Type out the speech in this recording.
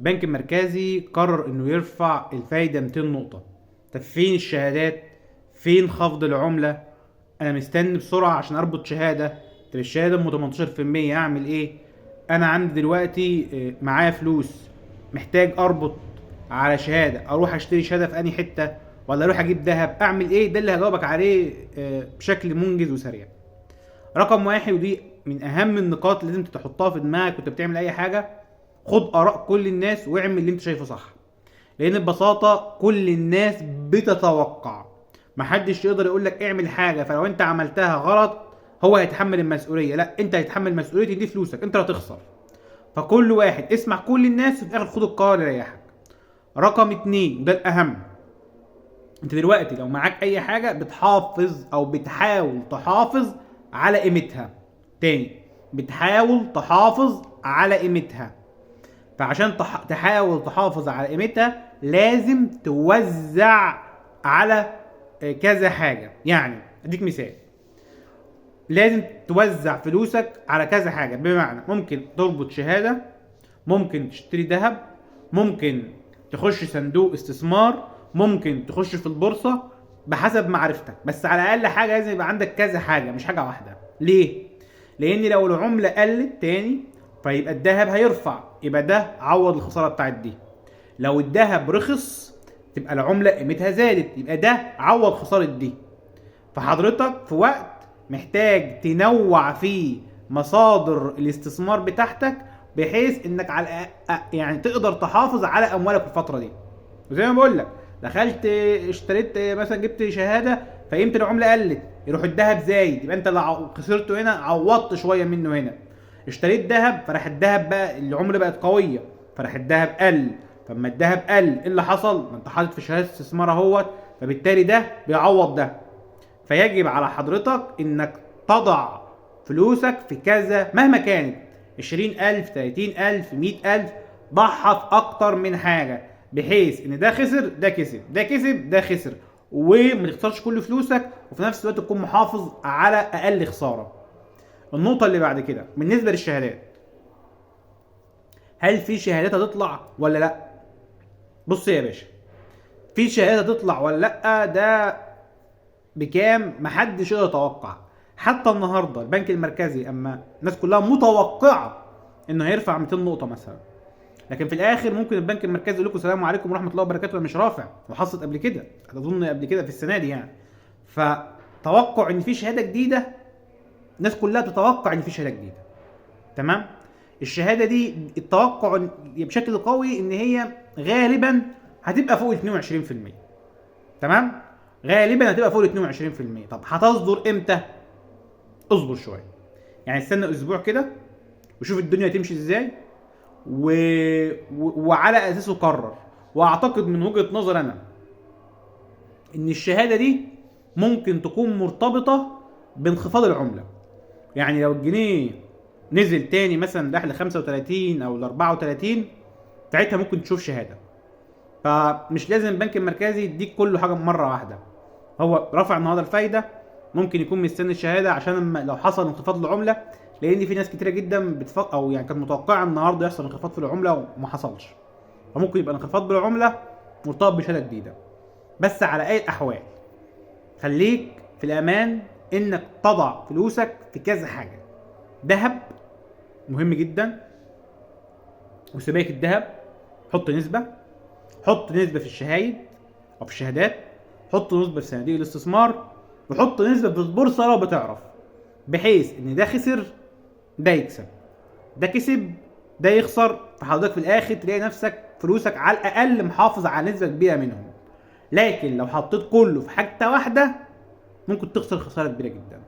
البنك المركزي قرر انه يرفع الفايدة 200 نقطة. طب فين الشهادات؟ فين خفض العملة؟ انا مستني بسرعة عشان اربط شهادة. طب الشهادة ام 18% اعمل ايه؟ انا عندي دلوقتي معايا فلوس، محتاج اربط على شهادة، اروح اشتري شهادة في انهي حتة ولا اروح اجيب ذهب؟ اعمل ايه؟ ده اللي هجاوبك عليه بشكل منجز وسريع. رقم واحد، ودي من اهم النقاط اللي لازم تحطها في دماغك وانت بتعمل اي حاجة، خد اراء كل الناس واعمل اللي انت شايفه صح، لان ببساطة كل الناس بتتوقع، محدش يقدر يقول لك اعمل حاجة فلو انت عملتها غلط هو هيتحمل المسؤولية، لا انت هيتحمل مسؤولية، دي فلوسك انت اللي هتخسر. فكل واحد اسمع كل الناس وفي الاخر خد القرار اللي يريحك. رقم 2، وده الاهم، انت دلوقتي لو معاك اي حاجة بتحافظ او بتحاول تحافظ على قيمتها، تاني بتحاول تحافظ على قيمتها، فعشان تحاول تحافظ على قيمتها لازم توزع على كذا حاجة. يعني اديك مثال، لازم توزع فلوسك على كذا حاجة، بمعنى ممكن تربط شهادة، ممكن تشتري ذهب، ممكن تخش صندوق استثمار، ممكن تخش في البورصة بحسب معرفتك، بس على الاقل حاجة لازم يبقى عندك كذا حاجة مش حاجة واحدة. ليه؟ لان لو العملة قلت تاني فيبقى الذهب هيرفع، يبقى ده عوض الخسارة بتاعت دي. لو الذهب رخص تبقى العملة قيمتها زادت، يبقى ده عوض خسارة دي. فحضرتك في وقت محتاج تنوع فيه مصادر الاستثمار بتاعتك بحيث انك على يعني تقدر تحافظ على اموالك في الفترة دي. وزي ما بقول لك، دخلت اشتريت مثلا، جبت شهادة فقيمه العملة قلت، يروح الذهب زايد، يبقى انت اللي خسرته هنا عوضت شوية منه هنا. اشتريت ذهب فراح الذهب بقى العملة بقت قوية فراح الذهب قل، فاما الذهب قل ايه اللي حصل؟ ما انت حاطط في شهادة استثمار اهوت، فبالتالي ده بيعوض ده. فيجب على حضرتك انك تضع فلوسك في كذا مهما كانت، 20,000 30,000 100,000، ضعها في اكتر من حاجة بحيث ان ده خسر ده كسب، ده كسب ده خسر، وما تخسرش كل فلوسك، وفي نفس الوقت تكون محافظ على اقل خسارة. النقطة اللي بعد كده بالنسبة للشهادات، هل في شهادات هتطلع ولا لا؟ بص يا باشا، في شهادات هتطلع ولا لا ده بكام محدش يقدر يتوقع. حتى النهارده البنك المركزي اما الناس كلها متوقعه انه هيرفع 200 نقطة مثلا، لكن في الاخر ممكن البنك المركزي يقول لكم السلام عليكم ورحمة الله وبركاته، انا مش رافع، وحصلت قبل كده اظن قبل كده في السنة دي يعني. فتوقع ان في شهادة جديدة، الناس كلها تتوقع ان في شهادة جديدة، تمام؟ الشهادة دي التوقع بشكل قوي ان هي غالبا هتبقى فوق 22%، تمام؟ غالبا هتبقى فوق 22%. طب هتصدر امتى؟ اصبر شوية، يعني استنى اسبوع كده وشوف الدنيا تمشي ازاي وعلى اساسه قرر. واعتقد من وجهة نظر انا ان الشهادة دي ممكن تكون مرتبطة بانخفاض العملة، يعني لو الجنيه نزل تاني مثلا راح ل 35 او ل 34 ساعتها ممكن تشوف شهادة. فمش لازم البنك المركزي يديك كل حاجة مرة واحدة، هو رفع النهارده الفايدة ممكن يكون مستني الشهادة عشان لو حصل انخفاض العملة، لان في ناس كتيرة جدا بتفق او يعني كانت متوقعه النهارده يحصل انخفاض في العملة وما حصلش، فممكن يبقى انخفاض بالعملة مرتبط بشهادة جديدة. بس على اي الاحوال خليك في الامان انك تضع فلوسك في كذا حاجة. ذهب مهم جدا، وسبائك الذهب حط نسبه، حط نسبه في الشهايد او في الشهادات، حط نسبه في صناديق الاستثمار، وحط نسبه في البورصة لو بتعرف، بحيث ان ده خسر ده يكسب، ده كسب ده يخسر، فحضرتك في الاخر تلاقي نفسك فلوسك على الاقل محافظ على نسبه كبيرة منهم. لكن لو حطيت كله في حاجة واحدة ممكن تخسر خسارة كبيرة جدا.